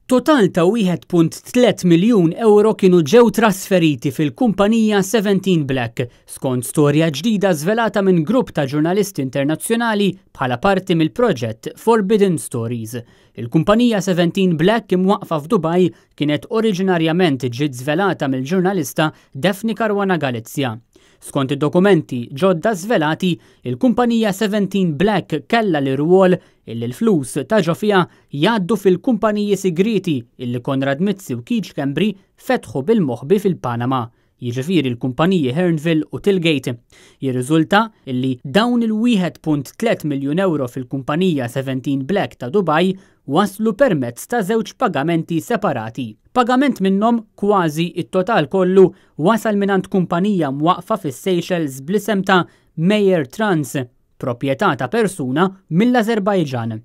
Total ta' 1.3 miljun ewro kienu ġew trasferiti fil-kumpanija 17 Black, skont storja ġdida żvelata minn grupp ta' ġurnalisti internazzjonali bħala parti mill-proġett Forbidden Stories. Il-kumpanija 17 Black imwaqqfa f'Dubaj kienet oriġinarjament ġiet żvelata mill-ġurnalista Daphne Caruana Galizia. Skont id-dokumenti ġodda żvelati, il-kumpanija 17 Black kellha l-irwol illi l-flus ta' ġo fiha jgħaddu fil-kumpaniji sigrieti illi Konrad Mizzi u Keith Schembri fetħu bil-moħbi fil-Panama, jiġifieri l-kumpaniji Hearnville u Tillgate. Jirriżulta illi dawn il-1.3 miljun ewro fil-kumpanija 17 Black ta' Dubai waslu permezz ta' żewġ pagamenti separati. Pagament minnhom, kważi it-total kollu, wasal mingħand kumpanija mwaqqfa fis-Seychelles bl-isem ta' Meyer Trans, proprjetà ta' persuna mill-Azerbajġan.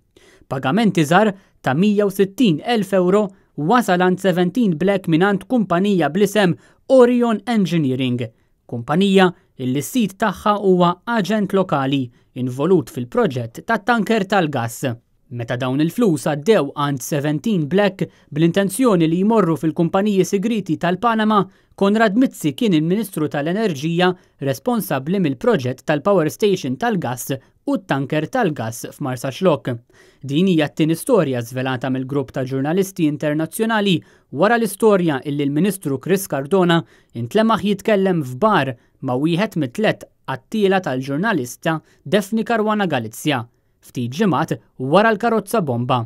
Pagament iżgħar ta' 160,000 ewro wasal għand 17 Black mingħand kumpanija bl-isem Orion Engineering, kumpanija illi s-sid tagħha huwa aġent lokali involut fil-proġett tat-tanker tal-gass. Meta dawn il-flus għaddew għand 17 Black bl-intenzjoni li jmorru fil-kumpaniji sigriti tal-Panama, Konrad Mizzi kien il-Ministru tal-Enerġija responsabbli mill-proġett tal-Power Station tal-gass u t-tanker tal-gass f'Marsaxlokk. Din hija t-tieni storja żvelata mill-grupp ta' ġurnalisti internazzjonali wara l-istorja illi l-Ministru Chris Cardona intlemaħ jitkellem f'bar ma' wieħed mit-tlet qattiela tal-ġurnalista Daphne Caruana Galizia, ftit ġimgħat wara l-karozza bomba.